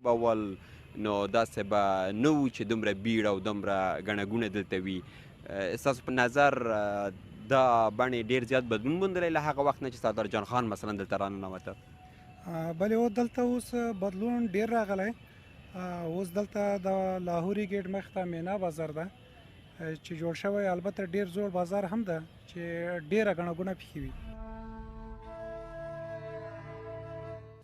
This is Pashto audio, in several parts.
به ول، نو داسې به نه وو چې دومره بیړ او دومره ګڼه ګوڼه دلته وي. ستاسو په نظر دا بڼې ډیر زیات بدلون موندلی له هغه وخت نه چې سردار جان خان مثلا دلته راننوته؟ بله، او دلته اوس بدلون ډیر راغلی. اوس دلته د لاهوري ګیټ مخ ته مینا بازار ده چې جوړ شوی، البته ډیر زوړ بازار هم ده چې ډیره ګڼه ګوڼه پکې وي.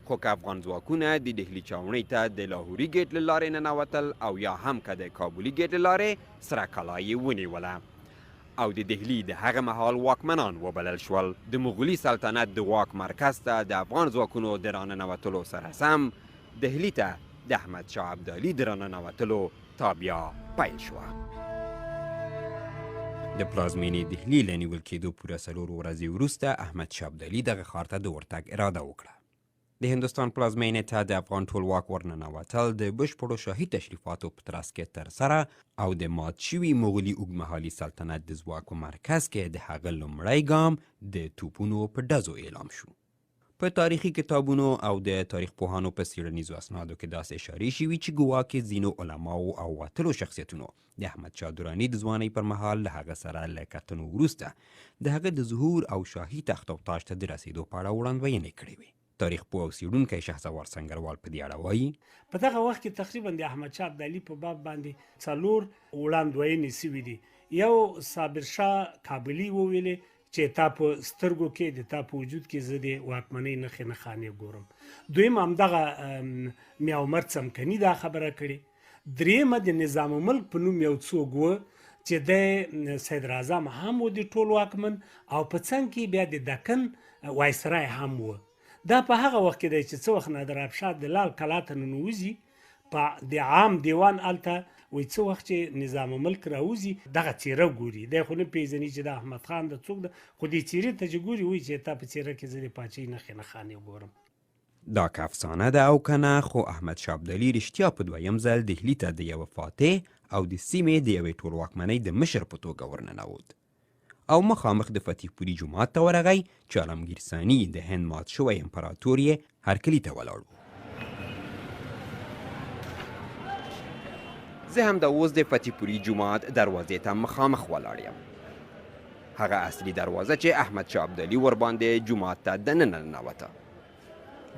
خو که افغان ځواکونه د دهلي چاوڼۍ ته د لاهوري ګیټ له لارې ننوتل او یا هم که د کابلي ګیټ له لارې، سره کلا یې ونیوله او د دهلي د هغه مهال واکمنان وبلل شول. د مغولي سلطنت د واک مرکز ته د افغان ځواکونو د راننوتلو سره سم دهلي ته د احمد شاه ابدالي د راننوتلو تابیا پیل شوه. د پلازمېنې دهلي له نیول کېدو پوره 4 ورځې وروسته احمد شاه ابدالي دغه ښار ته د ورتګ اراده وکړه. د هندوستان پلازمېنې ته د افغان ټولواک ورننوتل د بشپړو شاهي تشریفاتو په ترڅ کې ترسره او د مات شوي مغولي اوږدمهالي سلطنت د ځواک په مرکز کې د هغه لومړی ګام د توپونو په ډزو اعلام شو. په تاریخي کتابونو او د تاریخ پوهانو په څېړنیزو اسنادو کې داسې اشارې شوي چې ګواکې ځینو علماو او وتلو شخصیتونو د احمد شاه دراني د ځوانۍ پر مهال له هغه سره له کتنو وروسته د هغه د ظهور او شاهي تخت او تاج ته د رسېدو په اړه وړاندوینې کړې وې. تاریخ پوه او څېړونکی شهسوار سنګروال په دې اړه وایي: په دغه وخت کې تقریبا د احمد شاه ابدالي په باب باندې 4 وړاندوینې سوي دي. یو صابر شاه کابلي وویلې چې تا په سترګو کې د تا په وجود کې زه د واکمنۍ نښې نښانې ګورم. دویم همدغه میا عمر څمکني دا خبره کړې. درېیمه د نظام الملک په نوم یو څوک و چې دی سید اعظم هم و د ټول واکمن او په څنګ کې بیا د دکن وایسرای هم و. دا په هغه وخت کې دی چې څه وخت نادر افشار د لال کلا ته ننوځي، په د عام دیوان هلته وایي څه وخت چې نظام الملک راوځي دغه څېره ګوري، دی خو نه پېژني چې دا احمد خان ده څوک ده، خو دې څېرې ته چې ګوري وایي چې تا په څېره کې زه د پاچهۍ نښې نښانې ګورم. دا که افسانه ده او که نه، خو احمد شاه ابدالي رښتیا په دویم ځل دهلي ته د یوه فاتح او د سیمې د یوې ټولواکمنۍ د مشر په توګه ورننوت او مخامخ د فتح پوري جومات ته ورغی چې عالمګیر ثاني د هند مات شوی امپراتور یې هرکلي ته ولاړ و. زه همدا اوس د فتح پوري جومات دروازې ته مخامخ ولاړ یم، هغه اصلي دروازه چې احمد شاه ابدالي ورباندې جومات ته دننه ننوته.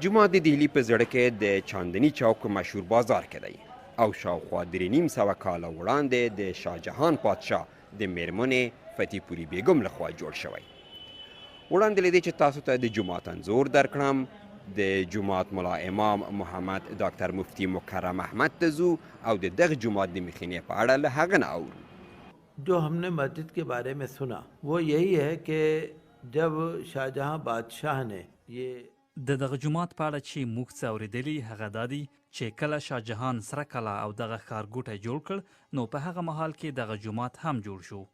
جومات د دهلي په زړه کې د چاندني چوک په مشهور بازار کې دی او شاوخوا 350 کاله وړاندې د شاه جهان پادشاه د میرمنې فتح پوري بیګم لخوا جوړ شوی. وړاندې له دې چې تاسو ته د جومات انځور درکړم، د جومات ملا امام محمد ډاکټر مفتي مکرم احمد ته ځو او د دغه جومات د مخینې په اړه له هغه نه اورو. جو ہم نے مسجد کے بارے میں سنا وہ یہی ہے کہ جب شاہجہاں بادشاہ نے یہ د دغه جومات په اړه چې موږ څه اورېدلي هغه دا دي چې کله شاه جهان سره کلا او دغه ښارګوټی جوړ کړ نو په هغه مهال کې دغه جومات هم جوړ شو.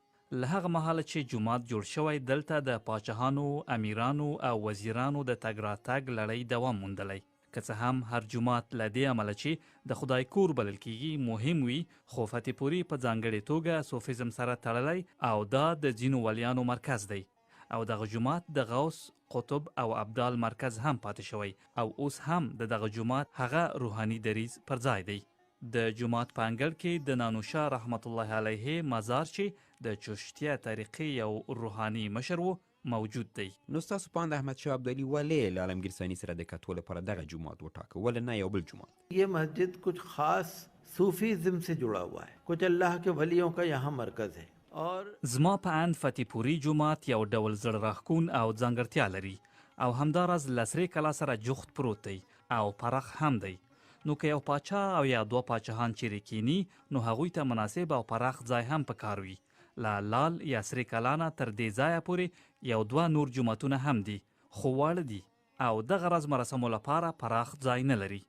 له هغه مهاله چې جومات جوړ شوی دلته د پاچاهانو، امیرانو او وزیرانو د تګ راتګ لړۍ دوام موندلی. که څه هم هر جومات له دې امله چې د خدای کور بلل کیږي مهم وي، خو فتح پوري په ځانګړې توګه صوفیزم سره تړلی او دا د ځینو ولیانو مرکز دی او دغه جومات د غوث، قطب او ابدال مرکز هم پاتې شوی او اوس هم د دغه جومات هغه روحاني دریځ پر ځای دی. د جومات په انګړ کې د نانوشاه رحمت الله علیه مزار چې د چشتیه طریقې یو روحاني مشر و موجود دی. نو ستاسو په اند احمد شاه ابدالي ولې له عالمګیر ثاني سره د کتو لپاره دغه جومات وټاکه، ولې نه یو بل جومات؟ یہ مسجد کچھ خاص صوفیزم سے جڑا ہوا ہے، کچھ الله کے ولیوں کا یہاں مرکز ہے. اور زما په اند فتح پوري جومات یو ډول زړه راښکون او ځانګړتیا لري او همداراز له سرې کلا سره جوخت پروت دی او پراخ هم دی. نو که یو پاچا او یا دوه پاچاهان چیرې کینی نو هغوی ته مناسب او پراخ ځای هم پکار وي. له لال یا سرې کلا نه تر دې ځایه پورې یو دوه نور جوماتونه هم دي، خو واړه دي او دغه راز مراسمو لپاره پراخ ځای نه لري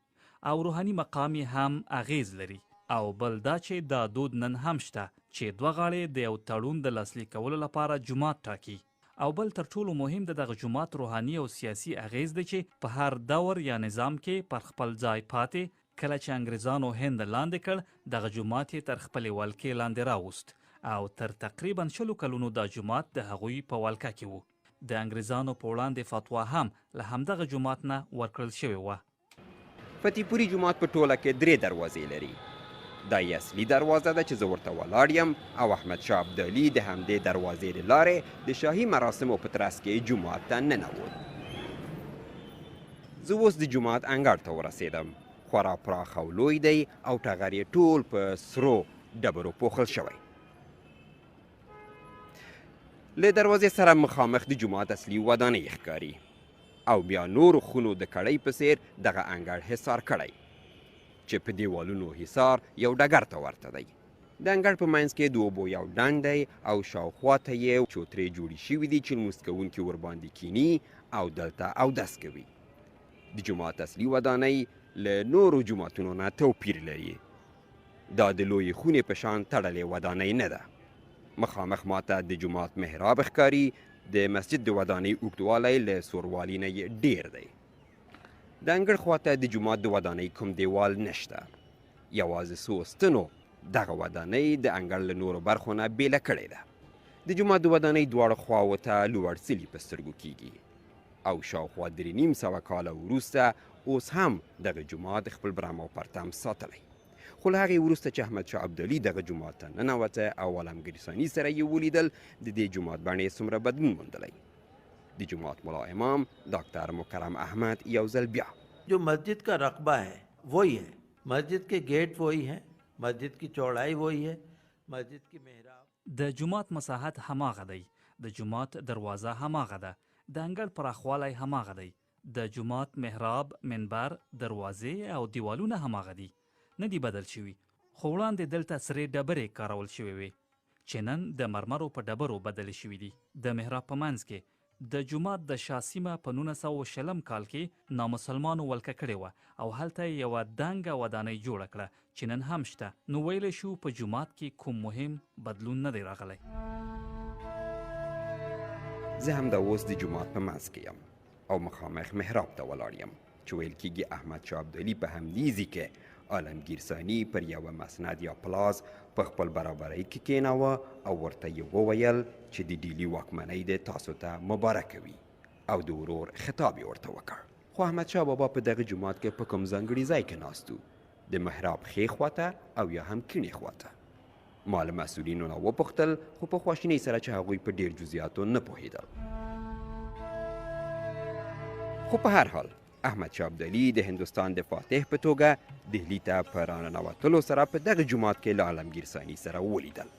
او روحاني مقام یې هم اغېز لري. او بل دا چې دا دود نن هم شته چې دوه غاړې د یو تړون د لاسلیک کولو لپاره جومات ټاکي. او بل تر ټولو مهم د دغه جومات روحاني او سیاسي اغېز دی چې په هر دور یا نظام کې پر خپل ځای پاتې. کله چې انګریزانو هند لاندې کړ، دغه جومات یې تر خپلې ولکې لاندې راوست او تر تقریبا 20 کلونو دا جومات د هغوی په ولکه کې و. د انګریزانو په وړاندې فتوا هم له همدغه جومات نه ورکړل شوې وه. فتح پوري جومات په ټوله کې درې دروازې لري. دا یې اصلي دروازه ده چې زه ورته ولاړ یم او احمد شاه ابدالي د همدې دروازې له لارې د شاهي مراسمو په ترڅ کې جومات ته ننوت. زه اوس د جومات انګړ ته ورسېدم. خورا پراخ او لوی دی او ټغر یې ټول په سرو ډبرو پوښل شوی. له دروازې سره مخامخ د جومات اصلي ودانۍ ښکاري او بیا نورو خونو د کړۍ په څیر دغه انګړ حصار کړی چې په دیوالونو حصار یو ډګر ته ورته دی. د انګړ په منځ کې د اوبو یو ډنډ دی او شاوخوا ته یې چوترې جوړې شوې دي چې لمونځ کوونکي ورباندې کیني او دلته اودس کوي. د جومات اصلي ودانۍ له نورو جوماتونو نه توپیر لري. دا د لویې خونې په شان تړلې ودانۍ نه ده. مخامخ ماته د جومات محراب ښکاري. د مسجد د ودانۍ اوږدوالی له سوروالي نه یې ډیر دی. د انګړ خواته د جومات د ودانۍ کوم دیوال نشته. یوازې څو ستنو دغه ودانۍ د انګړ له نورو برخو نه بیله کړې ده. د جومات د ودانۍ دواړو خواوو ته لوړ څلي په سترګو کیږي او شاوخوا 350 کاله وروسته اوس هم دغه جومات خپل برم او پرتم ساتلی. خو له هغې وروسته چې احمد شاه ابدالي دغه جومات ته ننوته او عالمګیر ثاني سره یې ولیدل، د دې جومات بڼې څومره بدلون موندلی. د جومات ملا امام ډاکتر مکرم احمد یو ځل بیا: جو مسجد کا رقبہ ہے وہی ہے، مسجد کے گیٹ وہی ہیں، مسجد کی چوڑائی وہی ہے، مسجد کی محراب. د جومات مساحت هماغه دی، د جومات دروازه هماغه ده، د انګړ پراخوالی هماغه دی، د جومات محراب، منبر، دروازې او دیوالونه هماغه دي، نه دي بدل شوي. خو وړاندې دلته سرې ډبرې کارول شوې وې چې نن د مرمرو په ډبرو بدلې شوې دي. د محراب په منځ کې د جومات د شا سیمه په 1920 کال کې نامسلمانو ولکه کړې وه او هلته یې یوه دنګه ودانۍ جوړه کړه چې نن هم شته. نو ویلی شو په جومات کې کوم مهم بدلون نه دی راغلی. زه همدا اوس د جومات په منځ کې یم او مخامخ محراب ته ولاړ یم چې ویل کیږي احمد شاه ابدالي په همدې ځای کې عالمګیر ثاني پر یوه مسند یا پلاز په خپل برابرۍ کې کېناوه او ورته یې وویل چې د ډیلي واکمنۍ دې تاسو ته مبارک وي او د ورور خطاب یې ورته وکړ. خو احمد شاه بابا په دغه جومات کې په کوم ځانګړي ځای کې ناست و، د محراب ښې خواته او یا هم کیڼې خواته؟ ما له مسؤلینو نه وپوښتل، خو په خواشینۍ سره چې هغوی په ډېر جزئیاتو نه پوهېدل. خو په هر حال احمد شاه ابدالي د هندوستان د فاتح په توګه دهلي ته په راننوتلو سره په دغه جومات کې له عالمګیر ثاني سره ولیدل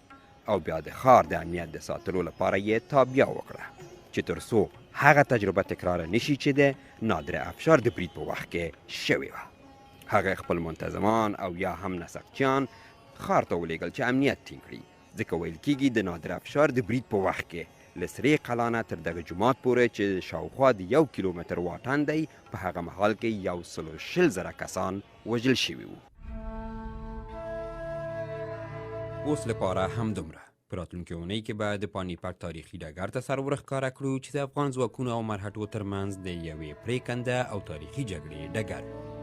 او بیا د ښار د امنیت د ساتلو لپاره یې تابیا وکړه چې تر څو هغه تجربه تکرار نشي چې د نادر افشار د برید په وخت کې شوې وه. هغه خپل منتظمان او یا هم نسقچیان ښار ته ولېږل چې امنیت ټینګ کړي، ځکه ویل کیږي د نادر افشار د برید په وخت کې له سرې قلا نه تر دغه جومات پورې چې شاوخوا د 1 کیلومتر واټن دی، په هغه مهال کې 120,000 کسان وژل شوي وو. اوس لپاره همدومره. په راتلونکې اونۍ کې به د پانیپت تاریخي ډګر ته سر ورښکاره کړو چې د افغان ځواکونو او مرهټو ترمنځ د یوې پرېکنده او تاریخي جګړې ډګر.